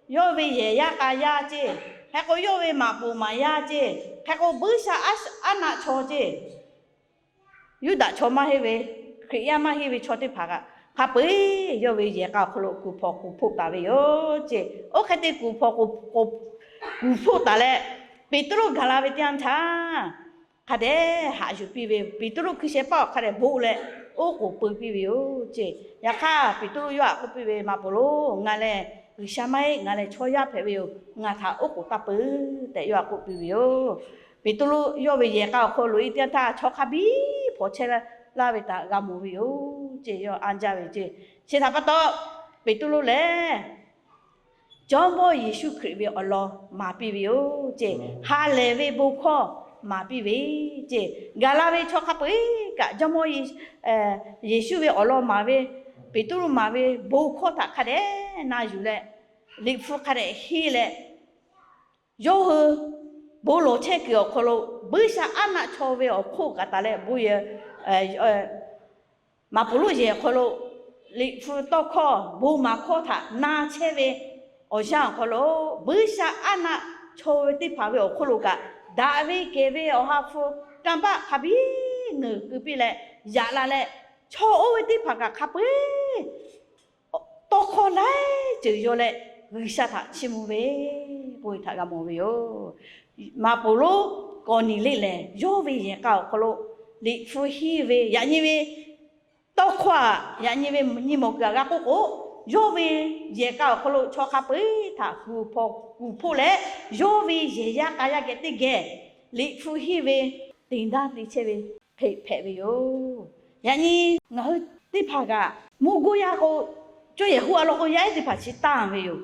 yawˇ ve yehˬ yaˇ k'a yaˇ ceˇ, hk'e k'o yawˇ ve maꞈ poˍ maꞈ yaˇ ceˇ, hk'e k'o buiˇshaˆaˉnaˆ chaw ceˇ, Yuˇdaꞈ chaw maˇ heˆ ve, Hkriꞈ yaˇ maˇ heˆ ve chaw teˇ hpaˍ kaꞈ hk'a peu-eˬ yawˇ ve yehˬ k'a awˬ hk'aw lo kuˬ hpawnˬ kuˬ hpoˆ taˍ ve yoˬ ceˇ. Oˇ hk'e te kuˬ hpawnˬ kuˬ hpoˆ taˍ leh, Peˍtruˆ gaˬ la ve teˇ yanˇ htaˇ, hk'a dehꞈ haꞈ yuˬ piˇ ve, Peˍtruˆ hkui sheh paˆ awˬ hk'a dehꞈ boˆ leh oˉ k'oˍ peu piˇ ve yoˬ ceˇ. Yaꞈ hk'aˇ Peˍtruˆ yawˇ htaꞈ k'oˆ piˇ ve, Maꞈ poˍ lonˉ, ngaˬ lehˬ G'uiˬsha maˇ heˆ, ngaˬ lehˬ chaw yaˇ hpehꞈ ve yoˬ. Ngaˬ htaꞈ oˉ k'oˍ taˇ peu tehꞈ yawˇ htaꞈ k'oˆ piˇ ve yoˬ. Peˍtruˆ yawˇ ve yehˬ k'a awˬ hk'aw lo e teˇ yanˇ htaˇ, chaw hk'a biˇ hpawnˬ chehˇ laˇ ve htaꞈ g'a mawˬ ve yoˬ ceˇ. Yawˇ anˇ jaˇ ve ceˇ. Chi htaꞈ pa taw, Peˍtruˆ lehˬ Jawˇmawˇ Yeˍsuˆ Hkriꞈ ve awˬ lawn maˍ piˇ ve yoˬ ceˇ. Ha lehˬ ve bon hkawˇ maˍ piˇ ve ceˇ. Gaˬ la ve chaw hk'a peu-eˬ kaꞈ Jawˇmawˇ Yeˍsuˆ ve awˬ lawn maˍ ve, Peˍtruˆ maˍ ve bon hkawˇ htaꞈ hk'a dehꞈ na yuˬ leh, Liꞈ hpu hk'a dehꞈ henˇ leh, yawˇ hui bon lawˬ chehˇ kuiˬ awˬ hk'aw lo buiˇshaˆaˉnaˆ chaw ve awˬ hk'oˆ kaꞈ taˍ leh bon yehˬ Maꞈ poˍ lonˉ yehˬ awˬ hk'aw lo Liꞈ hpu tawˇ hkawˇ bon maˍ hkawˇ htaꞈ na chehˇ ve awˬ yanˇ awˬ hk'aw lo, buiˇshaˆaˉnaˆ chaw ve teˇ hpaˍ ve awˬ hk'oˆ lo kaꞈ daꞈ ve kehˬ ve awˬ ha hpu kanˇ paˆ hk'a biˇ ngeuˍ keu piˇ leh yaꞈ la leh, chaw oˇ ve teˇ hpaˍ kaꞈ hk'a peu-eˬ tawˇ hkawˇ laiˉ ceuˬ yaw leh G'uiˬsha htaꞈ chiˇ mvuh ve k'oˆ ve htaꞈ g'a mawˬ ve yoˬ. Maꞈ poˍ lonˉ Kawˍneˍliˆ lehˬ, yawˇ ve yehˬ k'a awˬ hk'aw lo Liꞈ hpu henˇ ve, yaꞈ nyi ve tawˇ hkawˇ aꞈ, yaꞈ nyi ve nyi mawˬ kuiˬ aꞈ g'a k'oˆ k'o, yawˇ ve yehˬ k'a awˬ hk'aw lo chaw hk'a peu-eˬ htaꞈ kuˬ hpawnˬ kuˬ hpoˆ leh, yawˇ ve yehˬ yaˇ k'a yaˇ geh teˇ geh Liꞈ hpu henˇ ve te daˇ te chehˇ ve hk'e hpehꞈ ve yoˬ. Yaꞈ nyi ngaˬ hui teˇ hpaˍ kaꞈ mvuhˇ goˇ yaˇ k'o, cuˇ yehˬ huˆ a law k'o yaˇ ehˉ teˇ hpaˍ chi tanˇ ve yoˬ.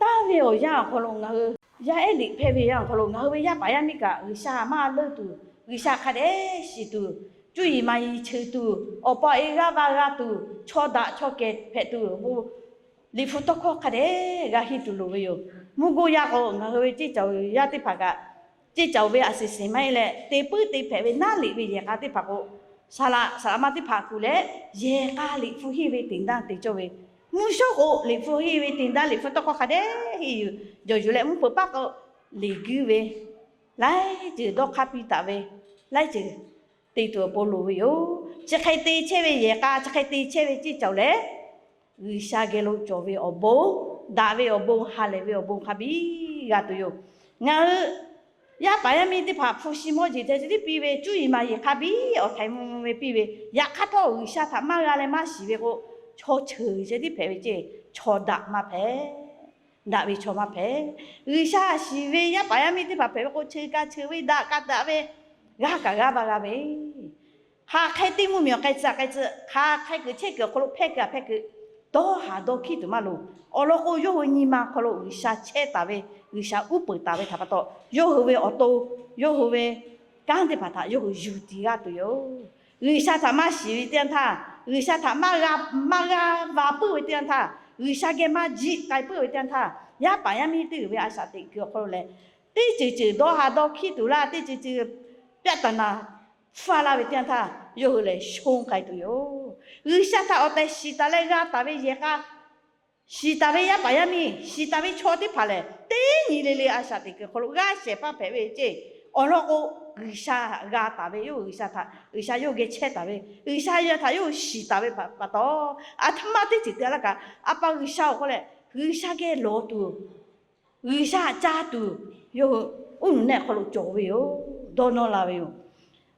Tanˇ ve awˬ yanˇ awˬ hk'aw lo ngaˬ hui yaˇ ehˉ liꞈ hpehˇ ve yanˇ awˬ hk'aw lo ngaˬ hui ve yaˇ paˍ yaˇ miˇ kaꞈ G'uiˬsha maˇ leunˇ tuˬ, G'uiˬsha hk'a dehꞈ shiˍ tuˬ, cuˇ yiˍ maˍ yiˍ cheuˬ tuˬ, awˬ pa awˬ e g'aˇ va g'a tuˬ, chaw daꞈ chaw kehˬ hpehꞈ tuˬ, Liꞈ hpu tawˇ hkawˇ hk'a dehꞈ g'a henˇ tuˬ loˍ ve yoˬ. Mvuhˇ goˇ yaˇ k'o ngaˬ hui ve ceˇ cawˬ yaˇ teˇ hpaˍ kaꞈ ceˇ caˬ oˬ ve a siˍ siˍ maˇ heˆ leh, te puiˉ te hpehꞈ ve naˉ liꞈ ve yehˬ k'a teˇ hpaˍ k'o, saˍ laꞈ saˍ laꞈ ma teˇ hpaˍ kuˬ leh, yehˬ k'a liꞈ hpu henˇ ve te daˇ te cawˇ ve, mvuhˇ shawˉ k'o liꞈ hpu henˇ ve te daˇ liꞈ hpu tawˇ hkawˇ hk'a dehꞈ henˇ yuˬ jawˬ yuˬ leh, mvuhˇ peuˬ paˆ k'o liꞈ guiˇ ve, laiˉ ceuˬ dawˇ hk'aˇ piˇ taˍ ve, laiˉ ceuˬ te tuˬ awˬ pon loˍ ve yoˬ. Chi hk'e te chehˇ ve yehˬ k'a, chi hk'e te chehˇ ve ceˇ caˬ oˬ leh, G'uiˬsha geh lo cawˬ ve awˬ bon, daꞈ ve awˬ bon, ha lehˬ ve awˬ bon hk'a biˇ g'a tuˬ yoˬ. Ngaˬ hui yaˇ paˍ yaˇ miˇ teˇ hpaˍ hpu shi mawˇ jeˬ ceh tiˉ piˇ ve, cuˇ yiˍ maˍ yiˍ hk'a biˇ awˬ htaiˍ mvuh ve piˇ ve, yaꞈ hk'aˇ htawˇ G'uiˬsha htaꞈ maˇ g'a leh maˇ shiˍ ve k'o, chaw cheuˬ ceh tiˉ hpehꞈ ve ceˇ, chaw daꞈ maˇ hpehꞈ, daꞈ ve chaw maˇ hpehꞈ. G'uiˬsha shiˍ ve yaˇ paˍ yaˇ miˇ teˇ hpaˍ hpehꞈ ve k'o, cheuˬ kaꞈ cheuˬ ve, daꞈ kaꞈ daꞈ ve, g'a kaꞈ g'a ba g'a ve, hk'aˬ hk'e teˇ mvuhˇmiˬ awˬ k'ai tcuh k'ai tcuh, hk'aˬ hk'e kuiˬ chehˇ kuiˬ awˬ hk'aw lo hpehˇ kuiˬ a hpehˇ kuiˬ, dawˇ haˍ dawˇ hkiˉ tuˬ maˇ loˍ. Awˬ lawn k'o, yawˇ hui nyi ma hk'aw lo G'uiˬsha chehˇ taˍ ve, G'uiˬsha uˉ peunˍ taˍ ve htaꞈ pa taw, yawˇ hui ve awˬ to, yawˇ hui ve kanˉ teˇ hpaˍ htaꞈ yawˇ hui yuˬ tiˍ g'aˇ tuˬ yoˬ. G'uiˬsha htaꞈ maˇ shiˍ ve teˇ yanˇ htaˇ, G'uiˬsha htaꞈ maˇ g'a, maˇ g'a va puiˉ ve teˇ yanˇ htaˇ, G'uiˬsha geh maˇ jiˆ k'ai puiˉ ve teˇ yanˇ htaˇ, yaˇ paˍ yaˇ miˇ teˇ g'uiˬ ve a shaꞈ teꞈ kuiˬ awˬ hk'aw lo leh, teˇ ceuˬ ceuˬ dawˇ haˍ dawˇ hkiˉ tuˬ laˇ, teˇ ceuˬ ceuˬ pyaˆ taˍ naˍ hpfuhˇ laˇ ve teˇ yanˇ htaˇ, yawˇ hui lehˬ shonˇ k'ai tuˬ yoˬ. G'uiˬsha htaꞈ awˬ tehˬ shiˍ taˍ leh g'a taˍ ve yehˬ k'a, shiˍ taˍ ve yaˇ paˍ yaˇ miˇ, shiˍ taˍ ve chaw teˇ hpaˍ lehˬ, teˇ nyi le le a shaꞈ teꞈ kuiˬ awˬ hk'aw lo g'aˇ shehˍ hpaˇ hpehꞈ ve ceˇ. Awˬ lawn k'o, G'uiˬsha g'a taˍ ve, yawˇ hui G'uiˬsha htaꞈ, G'uiˬsha yawˇ hui geh chehˇ taˍ ve, G'uiˬsha yawˇ htaꞈ yawˇ hui shiˍ taˍ ve pa taw, a htoꞈ ma teˇ ceuˬ te laˇ kaꞈ, A pa G'uiˬsha awˬ hk'aw leh G'uiˬsha geh lawˬ tuˬ, G'uiˬsha ca tuˬ, yawˇ hui uˉ nuˬ nehˆ hk'aw lo cawˬ ve yoˬ. Dawˇ nawˇ la ve yoˬ.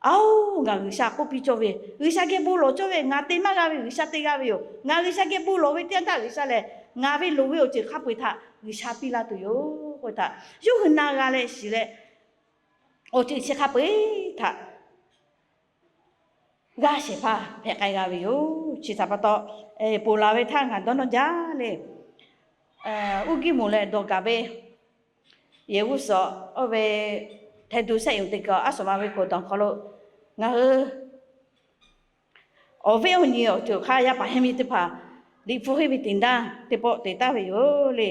Aoˬ, ngaˬ G'uiˬsha k'oˆ piˇ cawˇ ve, G'uiˬsha geh bon lawˬ cawˇ ve, ngaˬ te maˇ g'a ve G'uiˬsha te g'a ve yoˬ. Ngaˬ G'uiˬsha geh bon lawˬ ve teˇ yanˇ htaˇ, G'uiˬsha lehˬ ngaˬ ve loˍ ve awˬ ceuˬ hk'a peu-eˬ htaꞈ G'uiˬsha piˇ laˇ tuˬ yoˬ k'oˆ ve htaꞈ yawˇ hui na g'a leh shiˍ leh, awˬ ceuˬ chi hk'a peu-eˬ htaꞈ g'aˇ shehˍ hpaˇ hpehꞈ k'ai g'a ve yoˬ. Chi htaꞈ pa taw, ponˬ laˬ ve htaˇ ngaˬ dawˇ nawˇ jaˇ le. Uˉ giˉ moˍ leh dawˬ gaˬ ve yehˬ g'uˇ suhˍ oˇ ve Htaiˍ duˬ shehˆ yonˍ te kuiˬ aˉ suhˍ ma ve koˍ dawˬ hk'aw lo ngaˬ hui awˬ viˉ awˬ nyi awˬ ceuˬ hk'aˇ yaˇ paˍ yaˇ miˇ teˇ hpaˍ Liꞈ hpu henˇ ve te daˇ teˇ pawˆ te taˍ ve yoˬ le.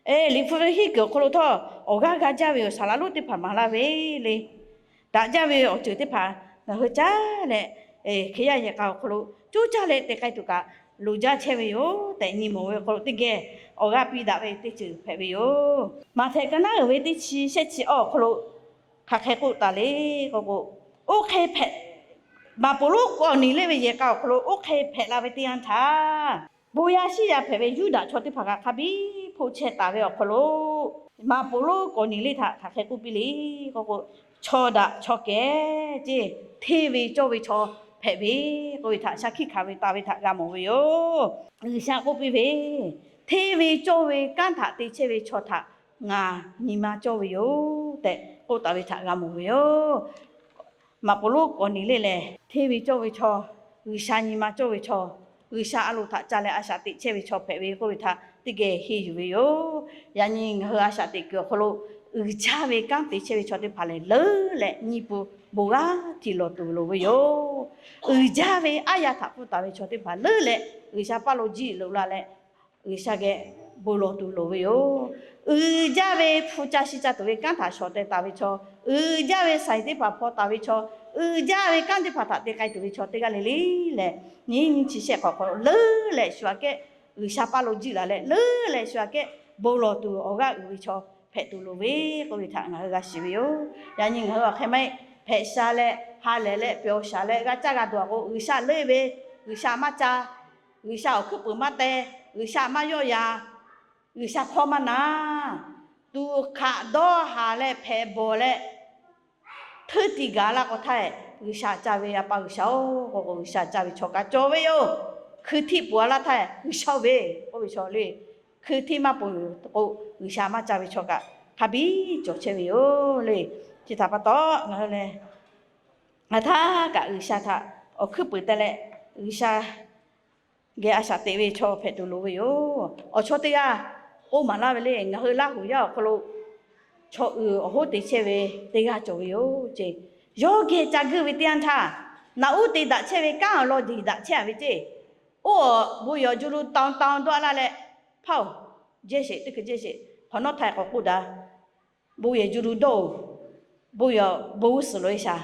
Liꞈ hpu ve henˇ kuiˬ awˬ hk'aw lo htawˇ awˬ g'aˇ g'a jaˇ ve yoˬ. Saˍ laꞈ lonˉ teˇ hpaˍ maˍ laˇ ve le. Daꞈ jaˇ ve awˬ ceuˬ teˇ hpaˍ ngaˬ hui caˉ leh, hk'e yaˇ yehˬ k'a awˬ hk'aw lo coˇ caˇ leh te k'ai tuˬ kaꞈ loˍ jaˇ chehˇ ve yoˬ tehꞈ nyi mawˬ ve awˬ hk'aw lo teˇ geh awˬ g'aˇ piˇ daꞈ ve teˇ ceuˬ hpehꞈ ve yoˬ. Maˍhtehˍ ka naˉ uiˍ ve teˇ chi shehˆ chi awˇ awˬ hk'aw lo hk'aˬ hk'e k'oˆ taˍ le k'o k'o, oˇ hk'e hpehꞈ, maˍ poˍ lonˉ Kawˍneˍliˆ ve yehˬ k'a awˬ hk'aw lo oˇ hk'e hpehꞈ la ve teˇ yanˇ htaˇ, bon yaˇ shiˉ yaˇ hpehꞈ ve Yuˇdaꞈ chaw teˇ hpaˍ kaꞈ hk'a biˇ hpoˆ chehˇ taˍ ve awˬ hk'aw lo, maˍ poˍ lonˉ Kawˍneˍliˆ htaꞈ hk'aˬ hk'e k'oˆ piˇ le k'o k'o, chaw daꞈ chaw kehˬ ceˇ, hteˇ ve cawˇ ve chaw hpehꞈ ve k'oˆ ve htaꞈ shaˉ hkiˆ hkanˍ ve taˍ ve htaꞈ g'a mawˬ ve yoˬ. G'uiˬsha k'oˆ piˇ ve, hteˇ ve cawˇ ve kanˉ htaꞈ te chehˇ ve chaw htaꞈ ngaˬ nyi ma cawˇ ve yoˬ tehꞈ k'oˆ taˍ ve htaꞈ g'a mawˬ ve yoˬ. Maˍ poˍ lonˉ Kawˍneˍliˆ lehˬ hteˇ ve cawˇ ve chaw, G'uiˬsha nyi ma cawˇ ve chaw, G'uiˬsha a loˍ htaꞈ ca leh a shaꞈ teꞈ chehˇ ve chaw hpehꞈ ve k'oˆ ve htaꞈ teˇ geh henˇ yuˬ ve yoˬ. Yaꞈ nyi ngaˬ hui a shaꞈ teꞈ kuiˬ awˬ hk'aw lo uiˍ jaˇ ve kanˉ te chehˇ ve chaw teˇ hpaˍ lehˬ, leuˉ leh nyiˇ pun bon g'aˇ htiꞈ lawˬ tuˬ loˍ ve yoˬ. Uiˍ jaˇ ve aˉ yaˇ htaꞈ pfuhˇ taˍ ve chaw teˇ hpaˍ leuˉ leh G'uiˬsha paˇ lo jiˇ loꞈ la leh, G'uiˬsha geh bon lawˬ tuˬ loˍ ve yoˬ. Uiˍ jaˇ ve hpu ca shi ca tuˬ ve kanˉ htaꞈ shawˍ teh taˍ ve chaw, uiˍ jaˇ ve saiˍ teˇ hpaˍ hpaw taˍ ve chaw, uiˍ jaˇ ve kanˉ teˇ hpaˍ htaꞈ te k'ai tuˬ ve chaw teˇ g'aˇ le le lehˬ, nyiˇ nyiˇ chi shehˆ hk'awꞈ hk'aw lo leuˉ leh shu aꞈ kehˉ G'uiˬsha paˇ lo jiˇ la leh, leuˉ leh shu aꞈ kehˉ bon lawˬ tuˬ awˬ g'aˇ uiˍ ve chaw hpehꞈ tuˬ loˍ ve k'oˆ ve htaꞈ ngaˬ hui g'a shiˍ ve yoˬ. Yaꞈ nyi ngaˬ hui awˬ hk'e maˇ heˆ, hpehꞈ sha leh ha lehˬ leh pyawˬ shaˍ leh g'a caˇ g'a dawˬ k'o, G'uiˬsha leuˉ ve, G'uiˬsha maˇ ca, G'uiˬsha awˬ hkuiˉ puiˍ maˇ te, G'uiˬsha maˇ yawˆ yan, G'uiˬsha hkawˇ maˇ na, tuꞈ hkaꞈ dawˇ haˍ leh hpehꞈ bawˬ leh hteˇ tiꞈ gaˬ laˇ k'o htaˇ, G'uiˬsha ca ve A pa G'uiˬsha-oˬ k'o k'o, G'uiˬsha ca ve chaw kaꞈ cawˬ ve yoˬ. Hkui htiˇ peuˬ a laˇ htaˇ, G'uiˬsha-oˬ ve k'oˆ ve chaw le. Hkui htiˇ maˇ peuˬ k'o, G'uiˬsha maˇ ca ve chaw kaꞈ hk'a biˇ cawˬ chehˇ ve yoˬ le. Chi htaꞈ pa taw ngaˬ hui lehˬ, ngaˬ htaˇ kaꞈ G'uiˬsha htaꞈ awˬ hkuiˉ puiˍ te leh, G'uiˬsha geh a shaꞈ teꞈ ve chaw hpehꞈ tuˬ loˍ ve yoˬ. Awˬ chaw teˇ g'aˇ k'oˆ maˍ laˇ ve le, ngaˬ hui Laˇ huˍ yaˇ awˬ hk'aw lo chaw uiˍ awˬ hoˉ te chehˇ ve teˇ g'aˇ cawˬ ve yoˬ ceˇ. Yawˇ geh ca guiˇ ve teˇ yanˇ htaˇ, naꞈ uˉ te daꞈ chehˇ ve kanˉ awˬ lawn diˬ daꞈ chehˇ a ve ceˇ. Oˇ awˬ bon yehˬ awˬ ju lo tawˇ tawˇ dawˇ laˇ leh, hpaˇ-oˬ, jehˇ sheˍ, teˇ hkui jehˇ sheˍ, hk'awꞈ nawˉ htaˇ k'awꞈ k'oˆ daꞈ bon yehˬ juˇ lu dawˇ-oˬ, bon yehˬ bon g'uˇ suhˍ loꞈ-e shaˍ,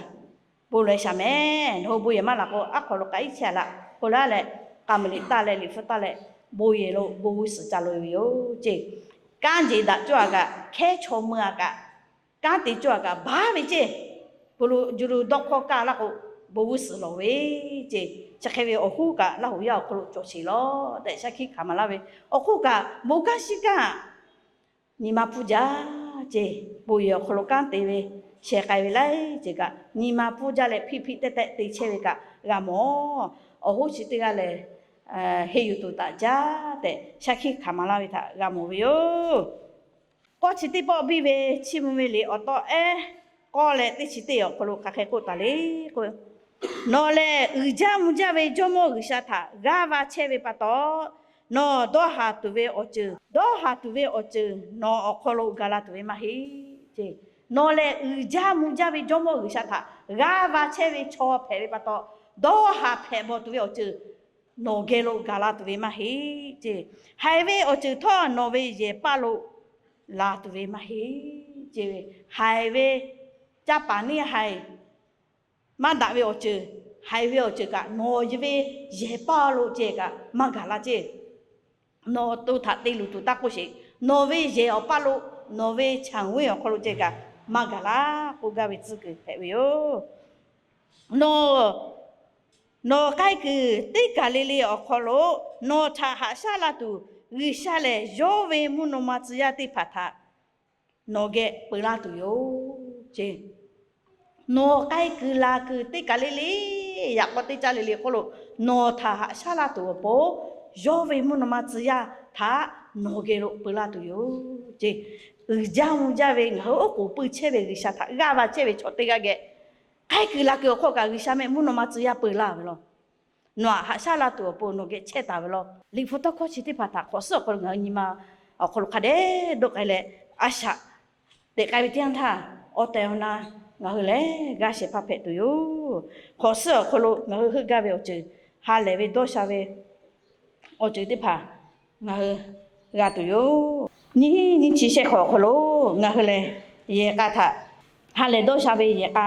bon loꞈ-e shaˍ mehˍ. Nawˬ hui bon yehˬ maˇ laˬ k'o, aˉ hk'aw lo k'ai iˉ chehˇ laˬ k'oˆ laˇ leh, k'a muiˬ liꞈ taˇ leh liꞈ hpu taˇ leh, bon yehˬ lo bon g'uˇ suhˍ ca loꞈ-e ve yoˬ ceˇ. Kanˉ jeˬ daꞈ cawˇ-a kaꞈ, hkehˉ chaw mui-a kaꞈ, kanˉ te cawˇ-a kaꞈ baˉ ve ceˇ. Bon lo juˇ lu dawˇ hkawˇ kaˇ laˇ k'o, bon g'uˇ suhˍ lawˬ ve ceˇ. Chi hk'e ve awˬ hoˉ kaꞈ Laˇ huˍ yaˇ awˬ hk'aw lo cawˬ sheˍ lawˬ tehꞈ shaˉ hkiˆ hkanˍ maˍ laˇ ve. Awˬ hk'oˆ kaꞈ bon kanˉ shiˉ kanˉ nyi ma pfuhˇ jaˇ ceˇ. Bon yehˬ awˬ hk'aw lo kanˉ te ve sheh k'ai ve laiˉ ceuˬ kaꞈ, nyi ma pfuhˇ jaˇ leh hpiˇ hpiˇ tehˆ tehˆ te chehˇ ve kaꞈ g'a mawˬ. Awˬ hoˉ chi teˇ g'aˇ lehˬ, henˇ yuˬ tuˬ taꞈ jaˇ tehꞈ shaˉ hkiˆ hkanˍ maˍ laˇ ve htaꞈ g'a mawˬ ve yoˬ. K'awˇ chi teˇ pawˆ biˇ ve Chiˇ mvuh ve liꞈ awˬ taw ehˉ k'awˇ leh teˇ chi teˇ awˬ hk'aw lo hk'aˬ hk'e k'oˆ taˍ le k'o, Nawˬ lehˬ uiˍ jaˇ mvuh jaˇ ve Jawˇmawˇ G'uiˬsha htaꞈ g'aˇ va chehˇ ve pa taw, nawˬ dawˇ haˍ tuˬ ve awˬ ceuˬ, dawˇ haˍ tuˬ ve awˬ ceuˬ nawˬ awˬ hk'aw lo gaˬ la tuˬ ve maˇ heˆ ceˇ. Nawˬ lehˬ uiˍ jaˇ mvuh jaˇ ve Jawˇmawˇ G'uiˬsha htaꞈ g'aˇ va chehˇ ve chaw hpehꞈ ve pa taw, dawˇ haˍ hpehꞈ bawˬ tuˬ ve awˬ ceuˬ nawˬ geh lo gaˬ la tuˬ ve maˇ heˆ ceˇ. Haiˬ ve awˬ ceuˬ htawˇ nawˬ ve yehˬ paˇ lo la tuˬ ve maˇ heˆ ceˇ. Haiˬ ve caˇ paˍ neˇ haiˬ maˇ daꞈ ve awˬ ceuˬ, haiˬ ve awˬ ceuˬ kaꞈ nawˬ ve yehˬ paˇ lo ceh kaꞈ maˇ gaˬ la ceˇ. Nawˬ to htaꞈ te luˬ tuˬ taˇ k'oˆ sheˍ. Nawˬ ve yehˬ awˬ paˇ lo, nawˬ ve chanˍ venˇ awˬ hk'aw lo ceh kaꞈ maˇ gaˬ la k'oˆ gaˇ ve tcuhˉ kuiˬ hpehꞈ ve yoˬ. Nawˬ, nawˬ k'ai kuiˬ teˇ kaˬ le le awˬ hk'aw lo nawˬ htaꞈ haꞈ shaˉ la tuˬ, G'uiˬsha lehˬ yawˇ ve mvuhˇ naw ma tcuh yaˇ teˇ hpaˍ htaꞈ nawˬ geh peu laˇ tuˬ yoˬ ceˇ. Nawˬ k'ai kuiˬ laˬ kuiˬ teˇ kaˬ le le, yaꞈ k'aw teˇ caˇ le le hk'oˆ lo nawˬ htaꞈ haꞈ shaˉ laˇ tuˬ awˬ pon, yawˇ ve mvuhˇ naw ma tcuh yaˇ htaꞈ nawˬ geh lo peu laˇ tuˬ yoˬ ceˇ. Uiˍ jaˇ mvuh jaˇ ve ngaˬ hui oˉ k'oˍ pui chehˇ ve G'uiˬsha htaꞈ g'aˇ va chehˇ ve chaw teˇ g'aˇ geh, k'ai kuiˬ laˬ kuiˬ awˬ hk'aw kaꞈ G'uiˬsha mehˆ mvuhˇ naw ma tcuh yaˇ peu laˇ ve law. Nawˬ htaꞈ haꞈ shaˉ la tuˬ awˬ pon nawˬ geh chehˇ taˍ ve law. Liꞈ hpu tawˇ hkawˇ chi teˇ hpaˍ htaꞈ hk'awꞈ suhˉ awˬ hk'aw lo ngaˬ hui nyi ma awˬ hk'aw lo hk'a dehꞈ dawˆ k'ai leh, a shaꞈ teꞈ k'ai ve teˇ yanˇ htaˇ, awˬ tehˬ awˬ na ngaˬ hui lehˬ g'aˇ shehˍ hpaˇ hpehꞈ tuˬ yoˬ. Hk'awꞈ suhˉ awˬ hk'aw lo ngaˬ hui heuˆ gaˇ ve awˬ ceuˬ, ha lehˬ ve dawˇ sha ve awˬ ceuˬ teˇ hpaˍ ngaˬ hui g'a tuˬ yoˬ. Nyiˇ nyiˇ chi shehˆ hk'awꞈ awˬ hk'aw lo ngaˬ hui lehˬ yehˬ k'a htaꞈ, ha lehˬ dawˇ sha ve yehˬ k'a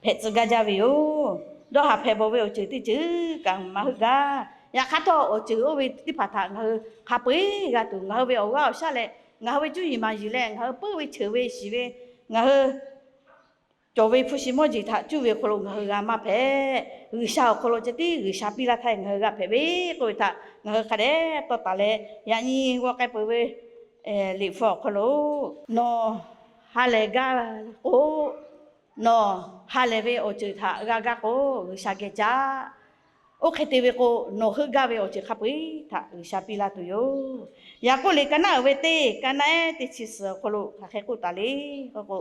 hpehꞈ tcuh gaˇ jaˇ ve yoˬ. Dawˇ haˍ hpehꞈ bawˬ ve awˬ ceuˬ teˇ ceuˬ kaꞈ maˇ heuˆ gaˇ. Yaꞈ hk'aˇ htawˇ, awˬ ceuˬ oˇ ve teˇ hpaˍ htaꞈ ngaˬ hui hk'a peu-eˬ g'a tuˬ, ngaˬ hui ve awˬ g'aˇ awˬ shaˉ leh, ngaˬ hui ve cuˇ yiˍ maˍ yiˍ leh, ngaˬ hui puiˉ ve cheuˬ ve shiˍ ve, ngaˬ hui cawˬ ve hpu shi mawˇ jeˬ htaꞈ cuˇ ve awˬ hk'aw lo ngaˬ hui g'a maˇ hpehꞈ. G'uiˬsha awˬ hk'aw lo ceh tiˉ G'uiˬsha piˇ laˇ htaˇ ngaˬ hui g'a hpehꞈ ve k'oˆ ve htaꞈ ngaˬ hui hk'a dehꞈ tawˇ taˍ leh, yaꞈ nyi g'aw k'ai peuˬ ve liꞈ hpu awˬ hk'aw lo, nawˬ ha lehˬ gaˇ k'o, nawˬ ha lehˬ ve awˬ ceuˬ htaꞈ g'a gaˇ k'o, G'uiˬsha geh caˇ. Oˇ hk'e te ve k'o, nawˬ heuˆ gaˇ ve awˬ ceuˬ hk'a peu-eˬ htaꞈ G'uiˬsha piˇ laˇ tuˬ yoˬ. Yaˍkoˆ liꞈ ka naˆ uiˍ ve teˇ ka naˆ ehˉ teˇ chi suhˍ awˬ hk'aw lo hk'aˬ hk'e k'oˆ taˍ le k'o,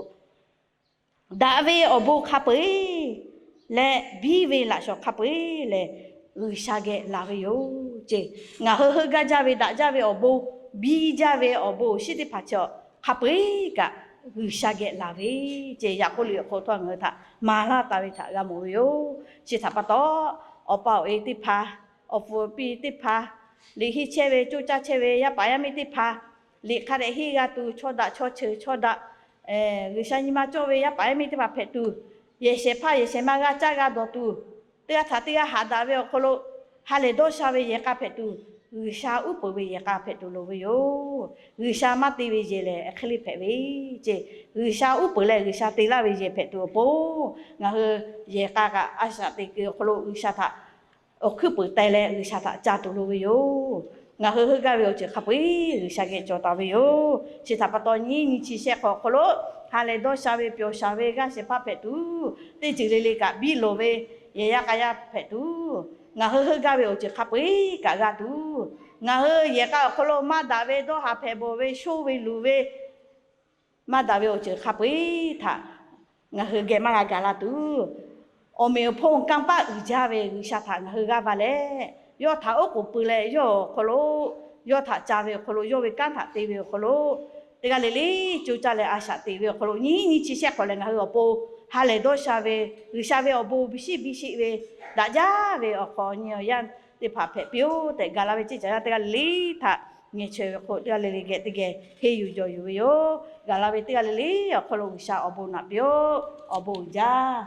daꞈ ve awˬ bon hk'a peu-eˬ leh biˇ ve laꞈ shawˍ hk'a peu-eˬ lehˬ, G'uiˬsha geh laˬ ve yoˬ ceˇ. Ngaˬ hui heuˆ gaˇ jaˇ ve daꞈ jaˇ ve awˬ bon, biˇ jaˇ ve awˬ bon awˬ shinˉ teˇ hpaˍ chi hk'a peu-eˬ kaꞈ G'uiˬsha geh laˬ ve ceˇ. Yaˍkoˆ liꞈ awˬ hk'aw htawˇ ngaˬ hui htaꞈ maˍ laˇ taˍ ve htaꞈ g'a mawˬ ve yoˬ. Chi htaꞈ pa taw, awˬ pa awˬ e teˇ hpaˍ, awˬ pfuhˍ awˬ piˇ teˇ hpaˍ, liꞈ henˇ chehˇ ve, coˇ caˇ chehˇ ve yaˇ paˍ yaˇ miˇ teˇ hpaˍ, liꞈ hk'a dehꞈ henˇ g'a tuˬ, chaw daꞈ chaw ceuˬ chaw daꞈ, G'uiˬsha nyi ma cawˇ ve yaˇ paˍ yaˇ miˇ teˇ hpaˍ hpehꞈ tuˬ, yehˬ shehˍ hpaˇ yehˬ shehˍ ma g'a caˇ g'a dawˬ tuˬ, teˇ g'aˇ htaꞈ teˇ g'aˇ haꞈ daꞈ ve awˬ hk'aw lo ha lehˬ dawˇ sha ve yehˬ k'a hpehꞈ tuˬ, G'uiˬsha uˉ peunˍ ve yehˬ k'a hpehꞈ tuˬ loˍ ve yoˬ. G'uiˬsha maˇ te ve yehˬ lehˬ hk'e le hpehꞈ ve ceˇ. G'uiˬsha uˉ peunˍ leh G'uiˬsha te laˇ ve yehˬ hpehꞈ tuˬ awˬ pon, ngaˬ hui yehˬ k'a kaꞈ a shaꞈ teꞈ kuiˬ awˬ hk'aw lo G'uiˬsha htaꞈ awˬ hkuiˉ puiˍ teh leh G'uiˬsha htaꞈ ca tuˬ loˍ ve yoˬ. Ngaˬ hui heuˆ gaˇ ve awˬ ceuˬ hk'a peu-eˬ G'uiˬsha geh cawˬ taˍ ve yoˬ. Chi htaꞈ pa taw, nyiˇ nyi chi shehˆ hk'awꞈ awˬ hk'aw lo ha lehˬ dawˇ sha ve, pyawˬ shaˍ ve, g'aˇ shehˍ hpaˇ hpehꞈ tuˬ, teˇ ceuˬ le le kaꞈ biˇ lawˬ ve, yehˬ yaˇ k'a yaˇ hpehꞈ tuˬ, ngaˬ hui heuˆ gaˇ ve awˬ ceuˬ hk'a peu-eˬ kaꞈ g'a tuˬ, ngaˬ hui yehˬ k'a awˬ hk'aw lo maˇ daꞈ ve dawˇ haˍ hpehꞈ bawˬ ve, shoˇ ve luˬ ve, maˇ daꞈ ve awˬ ceuˬ hk'a peu-eˬ htaꞈ ngaˬ hui geh maˇ g'a gaˬ la tuˬ, awˬ meꞈ awˬ hponˇ kanˇ paˆ uiˍ jaˇ ve G'uiˬsha htaꞈ ngaˬ hui g'a va leh, yawˇ htaꞈ oˉ k'oˍ pui leh yawˇ awˬ hk'aw lo, yawˇ htaꞈ ca ve awˬ hk'aw lo, yawˇ ve kanˉ htaꞈ te ve awˬ hk'aw lo, teˇ g'aˇ le le coˇ caˇ leh a shaꞈ teꞈ ve awˬ hk'aw lo, nyiˇ nyi chi shehˆ hk'awꞈ lehˬ ngaˬ hui awˬ pon ha lehˬ dawˇ sha ve, G'uiˬsha ve awˬ bon biˇ shiˆ biˇ sheˆ ve, daꞈ jaˇ ve awˬ hk'awꞈ nyi awˬ yanˇ teˇ hpaˍ hpehꞈ piˇ-oˆ tehꞈ gaˬ la ve ceˇ caˬ yaˇ teˇ g'aˇ le le htaꞈ Ngeh chaweh ve hk'aw teˇ g'aˇ le le geh teˇ geh henˇ yuˬ jawˬ yuˬ ve yoˬ. Gaˬ la ve teˇ g'aˇ le le awˬ hk'aw lo G'uiˬsha awˬ bon naꞈ piˇ-oˆ. Awˬ bon uiˍ jaˇ.